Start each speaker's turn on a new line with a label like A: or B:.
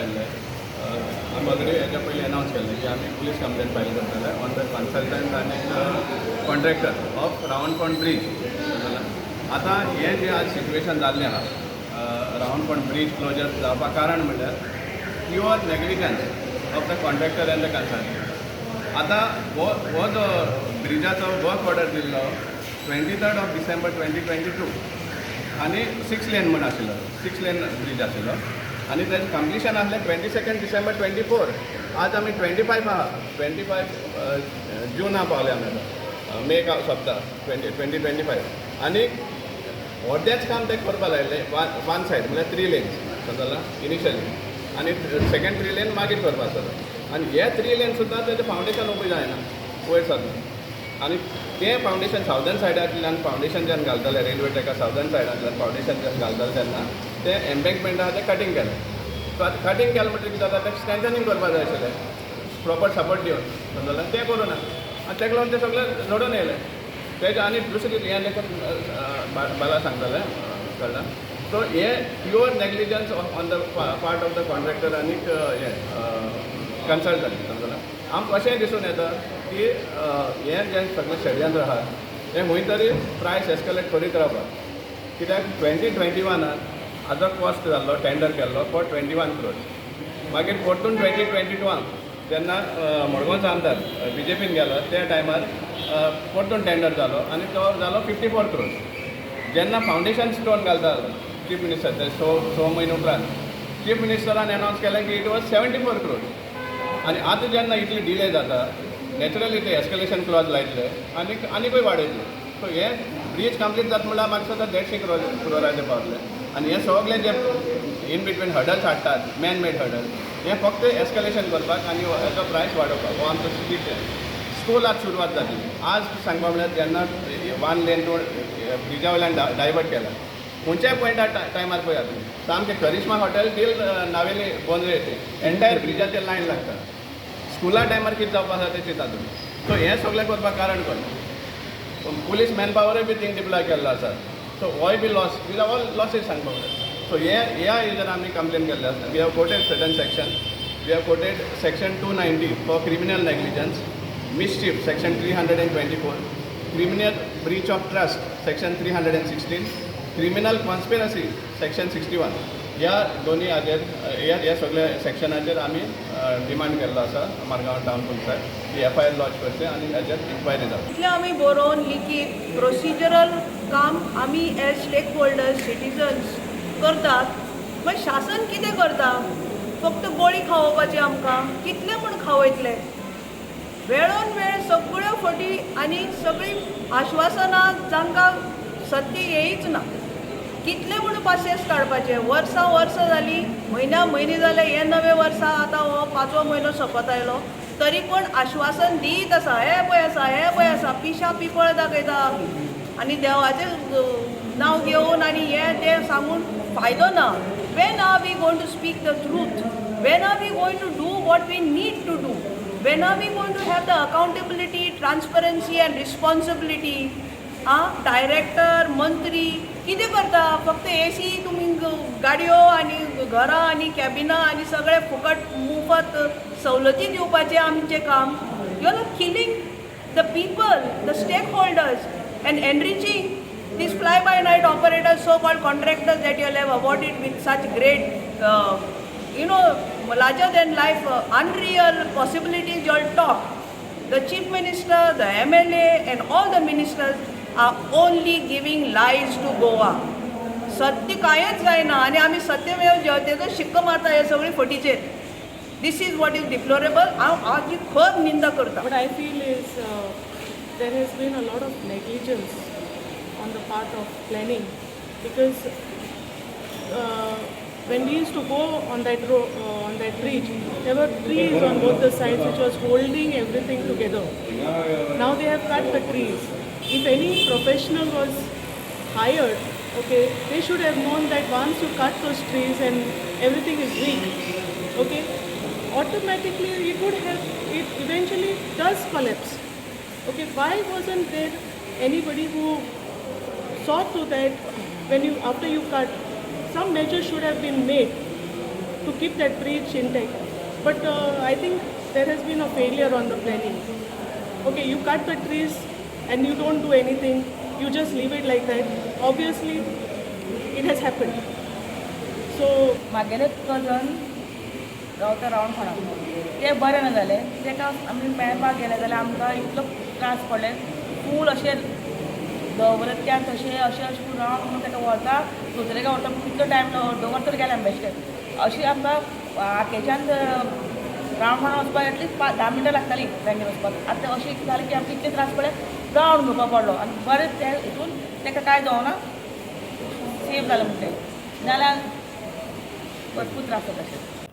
A: आयिल्ले. आमी ऑलरेडी हेच्या पयलीं अनावन्स केल्लें की आमी पुलीस कंप्लेन फायल करतले ऑन the consultant आनी कॉन्ट्रॅक्टर ऑफ रावणकोण ब्रीज. आतां हें जें आज सिट्युएशन जाल्लें आहा, रावणकोण ब्रीज क्लोजर जावपाक कारण म्हणल्यार pure negligence of the contractor and the consultant. आतां हो जो ब्रिजाचो वर्क ऑर्डर दिल्लो 23rd of December 2022 आनी सिक्स लेन म्हूण आशिल्लो, सिक्स लेन ब्रीज आशिल्लो आनी तेजें कंप्लिशन आसलें 22nd December 24. आज आमी 25 आहा, 25 जुना पावले आमी. आतां मे सोंपता 2025 आनी अर्देंच काम ते करपा लायलें. वन सायड म्हणल्यार थ्री लेन्स, समजला, इनिशियली आनी सेकंड थ्री लेन मागीर करपा आसता आनी हे थ्री लेन सुद्दां तेजें फावंडेशन उबें जायना वयर सरना आनी तें फावंडेशन सावदर्न सायडांतल्यान फावंडेशन जेन्ना घालताले, रेल्वे ट्रॅका सावदर्न सायडांतल्यान फावंडेशन जेन्ना घालताले तेन्ना तें एम्बँकमेंट आहा तें कटींग केलें. सो आतां कटींग केलें म्हणटकीर कितें जाता? तें स्ट्रेंथनींग करपा जाय आशिल्लें प्रॉपर सपोर्ट दिवन, समजलें? तें करूं ना आनी तेका लागून तें सगळें झडून येयलें तेजें. आनी दुसरी हें देखून बाला सांगतालें, कळ्ळें? सो हें pure negligence on the part of the contractor आनीक हें कन्सल्टंट, समजलें? आमकां अशें दिसून येता की हें जें सगळें षडयंत्र आहा हें खंय तरी प्रायस एस्कलेट करीत रावपाक. कित्याक 2021नान हाजो कॉस्ट जाल्लो, टेंडर केल्लो फॉर 21 क्रोर्स. मागीर परतून 2022आन जेन्ना मडगांवचो आमदार बीजेपीन गेलो त्या टायमार परतून टेंडर जालो आनी तो जालो 54 क्रोर्स. जेन्ना फावंडेशन स्टोन घालता चीफ मिनिस्टर, ते स म्हयने उपरांत चीफ मिनिस्टरान एनावन्स केलें की it was 74 crores. आनी आतां जेन्ना इतली डिले जाता, नॅचरली ते एस्कलेशन क्लॉज लायतले आनी आनीकूय वाडयतले. सो हे ब्रीज कंप्लीट जाता म्हणल्यार म्हाका दिसता 150 क्रोराचेर पावतले. आनी हे सगळे जे इन बिटवीन हर्डल्स हाडटात, मॅन मेड हर्डल, हे फक्त एस्कलेशन करपाक आनी हेचो प्रायस वाडोवपाक. हो आमचो स्ट्रीट स्कूल आज सुरवात जाली. आज सांगपा म्हणल्यार जेन्ना वन लेन रोड ब्रिजा वयल्यान डायवर्ट केला, खंयच्याय पॉयंटार टायमार पळयात तुमी, सामकें Karishma hotel till Naveli Bondre entire ब्रिजाचेर लायन लागता. स्कुला टायमार कितें जावपा आसा तें चिंता तुमी. सो हें सगळें करपाक कारण कोण? पुलीस मॅन पावरूय बी थिंग डिप्लॉय केल्लो आसा. सो होय बी loss, these are all losses सांगपा म्हणल्यार. सो हे ह्या हेजेर आमी कंप्लेन केल्ले आसा. We have quoted certain section. We have quoted section 290 for criminal negligence, mischief section 324, criminal breach of trust section 316, criminal conspiracy section 61. ह्या दोन्ही हाजेर, ह्या सगळ्या सेक्शनाचेर आमी डिमांड केल्लो आसा मडगांव टावन पुलिसाक की एफआयआर लॉज करचें आनी हाजेर इन्क्वायरी जावची.
B: इतलें आमी बरोवन लिखीत प्रोसिजरल काम आमी एज स्टेक होल्डर्स सिटीजन्स करतात, मागीर शासन कितें करता? फक्त गोळी खावोवपाची आमकां. कितले म्हूण खावयतले? वेळोन वेळ सगळ्यो फटी आनी सगळीं आश्वासनां, जांकां सत्य येयच ना. कितले म्हूण पासियेंस काडपाचें? वर्सां वर्सां जालीं, म्हयन्या म्हयने जाले. हे नवे वर्सा आतां हो पांचवो म्हयनो सोंपत आयलो, तरी पण आश्वासन दीत आसा. हें पळय आसा, हें पळय आसा, पिशा पिपळ दाखयता आमी आनी देवाचें नांव घेवन आनी हें तें सांगून फायदो ना. When are we going to speak the truth? When are we going to do what we need to do? When are we going to have the accountability, transparency and responsibility? आं, डायरेक्टर, मंत्री कितें करता? फक्त AC, तुमी गाडयो आनी घरां आनी कॅबिनां आनी सगळें फुकट मुफत सवलती दिवपाचें आमचें काम. You are killing the people, the stakeholders, and enriching these fly-by-night operators, so-called contractors that you have awarded with such great, larger than life, unreal possibilities you all talk. The chief minister, the MLA, and all the ministers are only giving lies to Goa. सत्य कांयच जायना आनी आमी सत्यमेव जयतेचो शिक्को मारता हे सगळी फटीचेर. This is what is deplorable. हांव हाजी खर निंदा करता.
C: What I feel is there has been a lot of negligence on the part of planning because when we used to go on that road, on that bridge, there were trees on both the sides which was holding everything together. Now they have cut the trees. If any professional was hired, okay, they should have known that once you cut those trees and everything is weak, okay, automatically it eventually does collapse. Okay, why wasn't there anybody who saw to that when you after you cut, some measures should have been made? to keep that bridge intact. But I think there has been a failure on the planning. Okay, you cut the trees and you don't do anything, you just leave it like that. Obviously, it has happened. So
D: म्हागेले cousin रावता round Ponda, तें बरें ना जालें. ताका आमी मेळपाक गेले जाल्यार आमकां इतलो त्रास पडले. फूल अशें दवरत त्या तशें अशें अशें करून रावंड म्हणून ताका व्हरता, दुसरेका व्हरता, कितलो टायम दवर तर गेले आमी बेश्टे. अशें आमकां आकेच्यान रावंड फोंडा वचपाक एटलिस्ट 5-10 मिनटां लागतालीं बँकेन वचपाक. आतां अशें जालें की आमकां इतले त्रास पडले, रावंड घेवपा पडलो. आनी बरें ते हितून ताका कांय जावना, सेफ जालें म्हणटा तें, नाल्यार भरपूर त्रास जाता अशें.